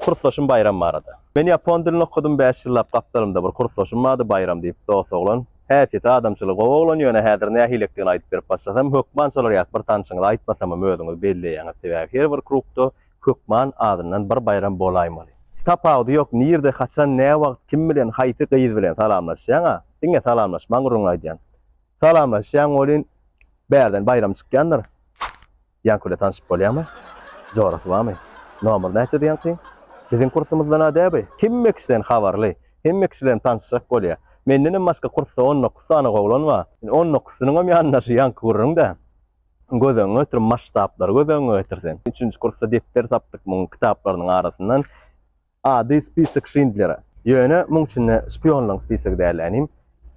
Kursdaşym Baýram barada. Men ýapon dilini okadym bäş ýyllap gapdalymda bir kursdaşym bardy Baýram diýip dost oglan. Häsiýeti adamçylygy gowy oglan ýöne häzir nähilekdigini aýdyp berip başlasam hökman şolar ýaly bir tanşyňyzy aýtmasamam özüňiz belleýäňiz sebäbi her bir krugda hökman azyndan bir Baýram bolaýmaly. Tapawudy ýok nirde haçan näwagt kim bilen haýsy gyz bilen salamlaşýaňa diňe salamlaşmaň gürrüňini aýdýan. Salamlaşýaň welin bärden Baýram çykýandyr. Ýaňky bilen tanşyp bolýamy? Jorasy barmy? Nomer näçedi ýaňkyň? Biziň kursumyzdan-a dä bi. Hemme kişiden habarly. Hemme kişi bilen tanyşjak bolýa. Mendenem başga kursda 19 sany oglan bar. Indi on dokuzysynyňam ýanynda şu ýaňky gürrüň-dä. Göz öňüňe getir, masştablary göz öňüňe getir sen. Üçünji kursda depder tapdyk muň kitaplarynyň arasyndan. Ady Spisok Şindlera. Ýöne muň içinde şpionlaň spisogy däl änim.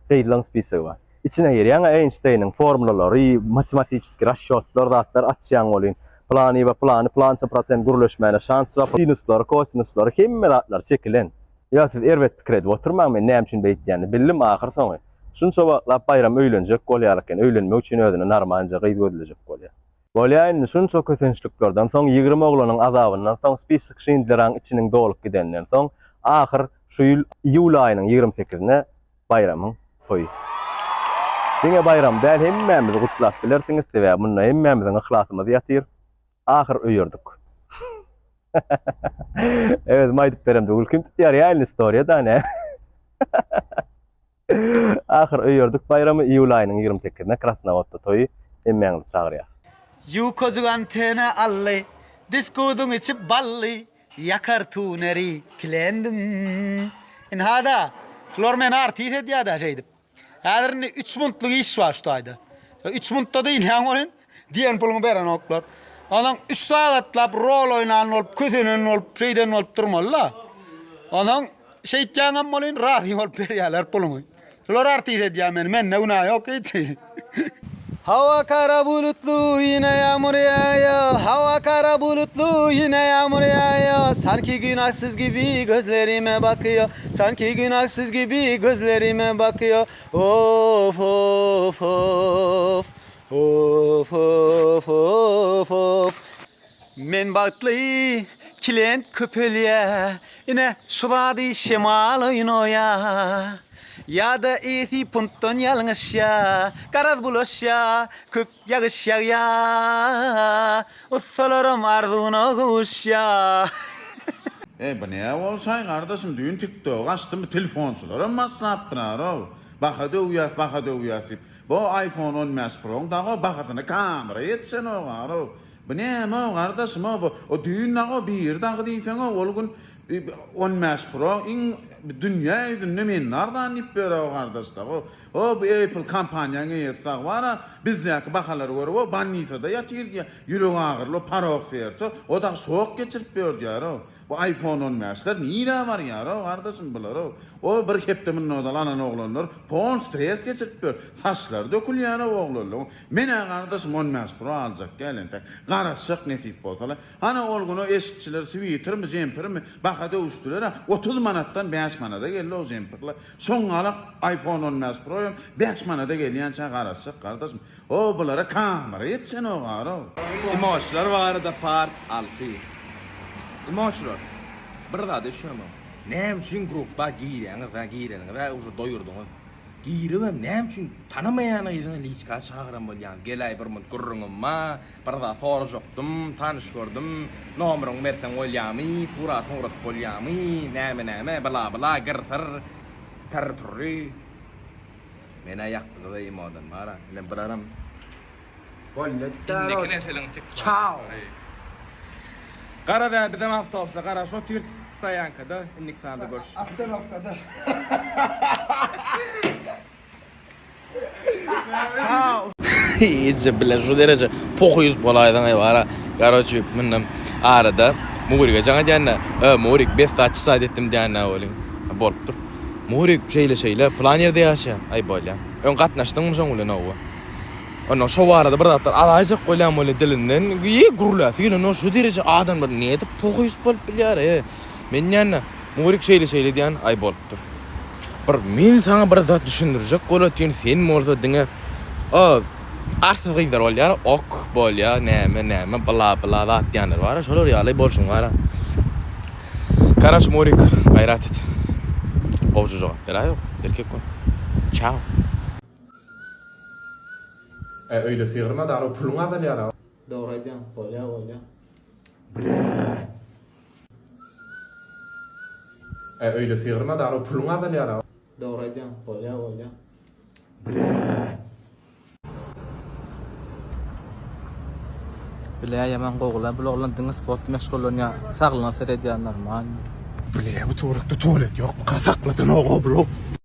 Gyzlaň spisogy bar. Içine girýäň-ä Eýnşteýniň formulalary, matematiçeskiý rasçýotlar zatlar açýaň welin, plany we plany plança prosent gürleşmäne şans bar, sinuslary, kosinuslary hemme zatlar çekilen. Ýa siz erbet pikir edip oturmaň men näme üçin beýtýänini bildim ahyr soňy. Şunça wagtlap Baýram öýlenjek bolýar eken, öýlenmek üçin özüne narmanja gyz gözlejek bolýar. Bolýa indi şunça kösençliklerden soň 20 oglanyň azabyndan soň spisok Şindleraň içiniň dolup gideninden soň ahyr şu ýyl iýul aýynyň 28-ine Baýramyň toýy. Diňe Baýram däl hemmämizi gutlap bilersiňiz sebäbi munda hemmämiziň yhlasymyz ýatyr. Ahyr öýerdik. Özüm aýdyp beremde gülkim tutýar ýa indi storiýada ne. Ahyr öýerdik Baýramy iýul aýynyň 28-ine Krasnowodda toýy hemmäňizi çagyrýas. Ýukajyk antena aldy, Diskudyň içi bally, Ýakar tuneri kilendim. Ynha-da, şular meni artist edýär-dä şeýdip. Häzir indi üç muntlyk iş bar şu taýda. Üç muntda dynýaň welin, diýen puluňy berenoklar. Onsoň üç sagatlap rol oýnan bolup, kösenen bolup, şeýden bolup durmaly-da. Onsoň Şeýtýäňem welin razy bolup berýärler puluňy. Şular artist edýär meni, mende günä ýok hiç hili. Hawa kara bulutly ýene ýagmyr ýagýar Hawa kara bulutly ýene ýagmyr ýagýar Sanki günahsyz gibi gözlerime bakýar Sanki günahsyz gibi gözlerime bakýar Of of of Of of of of Men bagtly, klient köpelýä, Ine, şu zady şemal oýnaýa. Ýa-da esi puntdan ýalňyşýa, Garaz bulaşýa, köp ýagyş ýagýa. Ussalaram arzuwyna gowuşýa. Eý bu nä bolşaý gardaşym düýn tiktogy açdym bu telefonçylaram başlapdyrarow baha döwýäs baha döwýäs diýip bu iPhone 15 proň dago bahasyna kamera ýetişenogarow Bu näme-ow gardaşym-ow bu? O düýn dagy biri dagy diýseň-ow ol gün 15 Pro iň dünýä ýüzünde mende arzan diýip ýör-ow gardaş dagy. O bu Apple kompaniýaň eýesi dagy bar-a bizdäki bahalary görüp-ow bolnisada ýatyr diýýär. Ýürek agyryly porok serce o dagy şok geçirip ýör diýýär-ow. Bu iPhone on bäşler nirä barýar-ow gardaşym bular-ow. O bir hepde mundan ozal alan oglanlar pol stres geçirip ýör. Saçlary dökülýär-ow oglanlaryň. Men-ä gardaşym 15 pro aljak däl entek. Garaşjak nesip bolsa-la. Hana ol gün o eşikçiler switermi, jempirmi baha döwüşdiler-ä. 30 manatdan 5 manada geldi o jempirler. Şoň galak iPhone 15 Pro-ýam 5 manada gelýänçä garaşjak gardaşym. O bulara kamera ýetişenok-arow. Imoçlar barada part 6. Imoçlar, bir zada düşünemok. Näme üçin grupba girýäňiz-ä, gireniňiz-ä uje doýurdyňyz. Giribem näme üçin tanamaýan gyzyňy liçka çagyran bolýaň geläý bir munt gürrüňim ba bir zat sorajakdym tanyş gördüm nomeriňi berseň bolýamy suratyňy ugradyp bolýamy näme näme bla bla gyr syr tyr türri menä ýakdyňyza imodan bara ine bularam Indiki nesiliň tiktokçylary. Garaz bizem awtobusa garaşyp otyrys stoýankada indiki sanda görüşürüz. Ostanowkada. Çao. Eje bile şu dereje pohyz bolaýdyň eý bara. Karoçi mundan arada Murige jaň edýände, "E, Murik, bes zat çysaýt etdim" diýände welin bolupdyr. Murik şeýle şeýle plan ýerde ýaşaýar. Aý bolýa. Öň gatnaşdyňmy şoň bilen hawa. Ondan şo barada bir zatlar alaýjak bolýan bolýa dilinden ýe gürläsi gelenok şu dereje adamlar nädip pohyz bolup bilýär e. Men diýende Murik şeýle şeýle diýen aý bolupdyr. Bir men saňa bir zat düşündirjek bolatyn sen bolsa diňe o arsyz gyzlar bolýar ok bolýa näme näme bla bla zat diýenler bar şolar ýaly bolşuň bar. Karaç Murik gaýrat et. Gowja jogap beräýok. Erkek bol. Çao. E öýde sygyrma dara puluň azalýar. Dogry aýdýaň, bolýa bolýa. E öýde sygyrma dara puluň azalýar. Dogry aýdýaň, bolýa bolýa. Bile ýaman gowula bul oglan diňe sport meşgullanýar saglygyna seredýär normal. Ble bu töwerekde tualet ýokmyka sakladanok o blo.